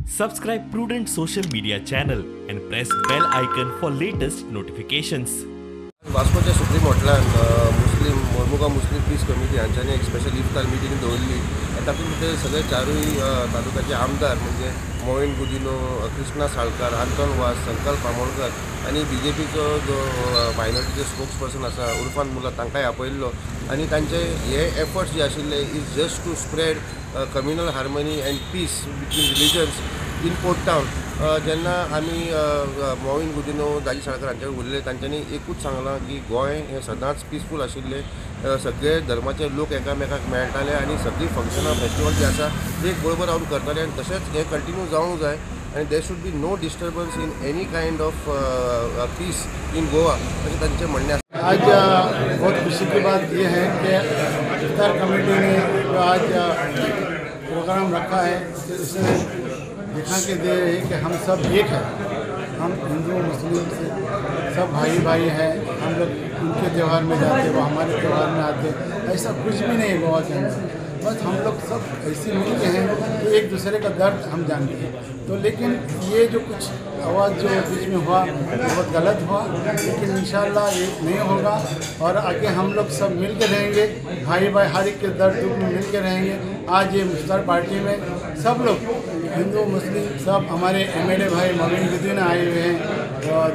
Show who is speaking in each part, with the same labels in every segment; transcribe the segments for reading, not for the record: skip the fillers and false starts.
Speaker 1: Subscribe Prudent social media channel and press bell icon for latest notifications.
Speaker 2: वास्कोच्या supreme हॉटेलान मुस्लीम मोर्मुगांव मुस्लीम piece committee हांच्यांनी एक special इफ्तार meeting दवरली आनी तातूंत भितर सगळे चारूय तालुक्याचे आमदार म्हणजे मोहीन गुदिन्हो, कृष्णा साळकार, आंतोन वास, संकल्प आमोणकर आनी बीजेपीचो जो मायनॉरिटीचो स्पोक्स पर्सन आसा उर्फान मुल्ला तांकांय आपयल्लो आनी तांचे हे एफर्ट्स जे आशिल्ले is just to spread communal harmony and peace between religions in port town. जेन्ना आमी मोहीन गुदिन्हो, दाजी साळकार हांचे कडेन उलयले तांच्यांनी एकूच सांगलां की गोंय हें सदांच पिसफूल आशिल्लें, सगळे धर्माचे लोक एकामेकाक मेळटाले आनी सगळीं फंक्शनां फेस्टिवल जी आसा एक बरोबर रावन करताले आनी तशेंच हें कंटिन्यू जावंक जाय आनी there should be no disturbance in any kind of peace in Goa अशें तांचें म्हणणें आसा.
Speaker 3: आज बहुत खुशी की बात यह है कि इफ्तार कमेटी ने जो आज प्रोग्राम रखा है इसमें दिखा के दे रहे हैं कि हम सब एक हैं, हम हिंदू मुस्लिम से सब भाई भाई हैं, हम लोग उनके त्यौहार में जाते वो हमारे त्यौहार में आते, ऐसा कुछ भी नहीं है गोवा के अंदर। बस हम लोग सब ऐसे मिल के हैं कि एक दूसरे का दर्द हम जानते हैं। तो लेकिन ये जो कुछ आवाज़ जो बीच में हुआ बहुत गलत हुआ, लेकिन इंशाअल्लाह ये नहीं होगा और आगे हम लोग सब मिल के रहेंगे, भाई भाई हर एक के दर्द दुख में मिल के रहेंगे। आज ये मुस्तार पार्टी में सब लोग हिंदू मुस्लिम सब हमारे एमएलए भाई मोविन गुदिन्हो आए हुए हैं,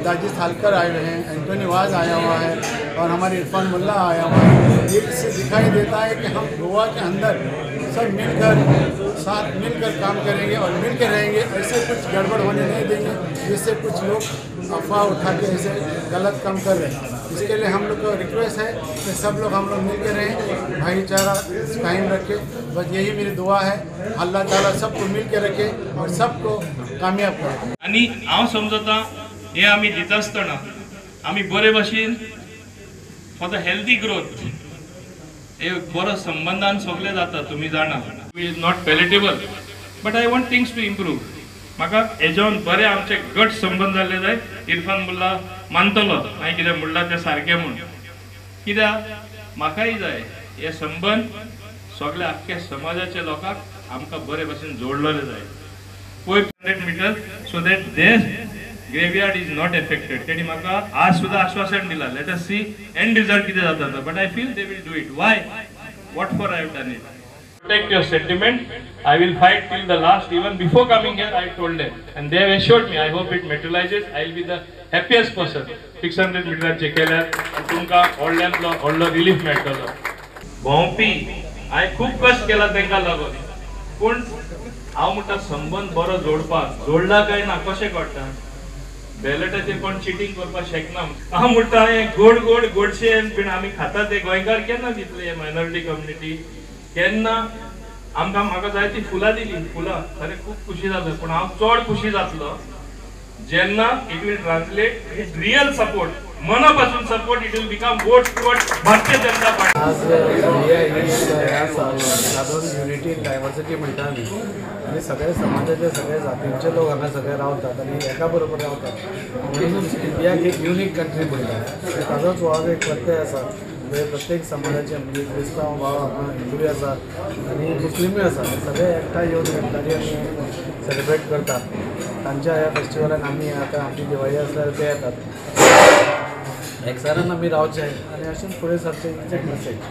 Speaker 3: दाजी सालकर आए हुए हैं, एंटोनी वाज आया हुआ है और हमारे इरफान मुल्ला आया हुआ है। ये इससे दिखाई देता है कि हम गोवा के अंदर सब मिलकर साथ मिलकर काम करेंगे और मिलकर रहेंगे, ऐसे कुछ गड़बड़ होने नहीं देंगे जिससे कुछ लोग अफवाह उठा के ऐसे गलत काम कर रहे हैं। इसके लिए हम लोग को रिक्वेस्ट है कि सब लोग हम लोग मिलकर रहें, भाईचारा कायम रखें। बस यही मेरी दुआ है, अल्लाह ताला सबको मिल के रखे और सबको कामयाब करे।
Speaker 4: आनी हांव समजता हे आमी दिता आसतना आमी बरे भाशेन फॉर the healthy growth हे बरो संबंधान सगळे जाता, तुमी जाणा is not palatable but I want things to improve. म्हाका हेज्यान बरे आमचे गट संबंद जाल्ले जाय. इरफान मुल्ला मानतलो हांवें कितें म्हणलां तें सारकें म्हूण, कित्याक म्हाकाय जाय हे संबंद सगळे आख्ख्या समाजाच्या लोकांक आमकां बरे भाशेन जोडलेले जाय. पयर 100 meter so that their graveyard is not affected. तेणी म्हाका आज सुद्दां आश्वासन दिलां. Let us see end result कितें जाता, but I feel they will do it. Why what for I have done it? Protect your sentiment. I will fight till the last. Even before coming here, I told them, and they have assured me. I hope it materializes. I will be the happiest person. 600 meters केल्यार तुमकां व्हडल्यांतलो व्हडलो relief मेळटलो. भोंवपी हांवें खूब कश्ट केला तांकां लागून, पूण हांव म्हणटा संबंद बरो जोडपाक जोडला काय ना कशें कळटा? बॅलेटाचेर कोण चिटींग करपाक शकना. हांव म्हणटा हें गोड गोड गोडशे बीन आमी खाता ते गोंयकार केन्ना दितले? मायनॉरिटी कम्युनिटी केन्ना आमकां? म्हाका जाय ती फुलां दिली, फुलां खरें खूब खुशी जालो, पूण हांव चड खुशी जातलो जेन्ना it will translate real support, मना पासून support, it will become vote toward Bharatiya Janata Party.
Speaker 5: आज India he unity in diversity म्हणटा आमी, आनी सगळे समाजाचे सगळे जातींचे लोक हांगा सगळे रावतात आनी एका बरोबर रावतात, म्हणून इंडियाक एक युनीक कंट्री म्हणटा. ताजोच हो एक प्रत्यय आसा. प्रत्येक समाजाचे म्हणजे क्रिस्तांव भाव हांगा हिंदूय आसा आनी मुस्लिमूय आसा, सगळे एकठांय येवन इफ्तारी आमी सेलिब्रेट करतात. तांच्या ह्या फेस्टिवलाक आमी आतां आमची दिवाळी आसल्यार ते येतात, एकचारान आमी रावचें आनी अशेंच फुडें सरचें हीच एक message.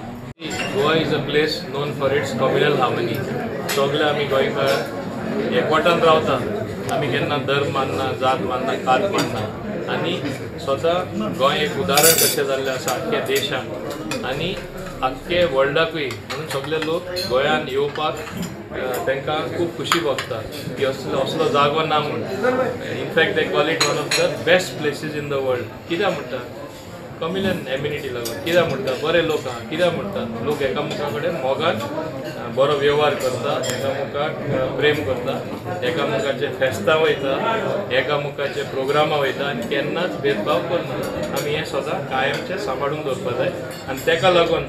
Speaker 4: Goa is a place known for its communal harmony. सगळे आमी गोंयकार एकवटान रावता, आमी केन्ना धर्म मानना, जात मानना, कात मानना, आनी स्वता गोंय एक उदाहरण कशें जाल्लें आसा आख्ख्या देशाक आनी आख्खे वर्ल्डाकूय. म्हणून सगळे लोक गोंयान येवपाक तांकां खूब खुशी भोगता की असलो असलो जागो ना म्हूण. In fact they call it one of the best places in the world. कित्याक म्हणटा? कम्युनल एम्युनिटी लागून. कित्याक म्हणटा? बरे लोक आहा. कित्याक म्हणटा? लोक एकामेका कडेन मोगान बरो वेव्हार करता, एकामेकाक प्रेम करता, एकामेकाचे फेस्तां वयता, एकामेकाचे प्रोग्रामां वयता आनी केन्नाच भेदभाव करना. आमी हें सदां कायमचें सांबाळून दवरपाक जाय आनी ताका लागून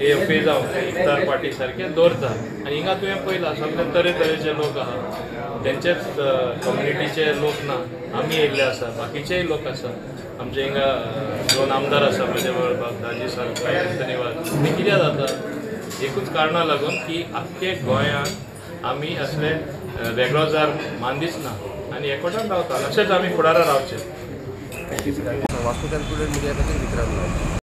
Speaker 4: हे ओकेजांव इफ्तार पार्टी सारकें दवरता. आनी हिंगा तुवें पळयलां सगळे तरेतरेचे लोक आहा, तेंचेच कम्युनिटीचे लोक ना, आमी येयल्ले आसा, बाकीचेय लोक आसा. आमचे हिंगा दोन आमदार आसा म्हजे बरोबर, दाजी साळकार, एंथनी वाज. तें कित्याक जाता? एकूच कारणा लागून की आख्खे गोंयांत आमी असले वेगळोजार मानदीच ना आनी एकवटान रावता. अशेंच आमी फुडारा रावचे.
Speaker 2: वास्को कॅल्क्युलेट मिडिया खातीर विक्रांत नायक.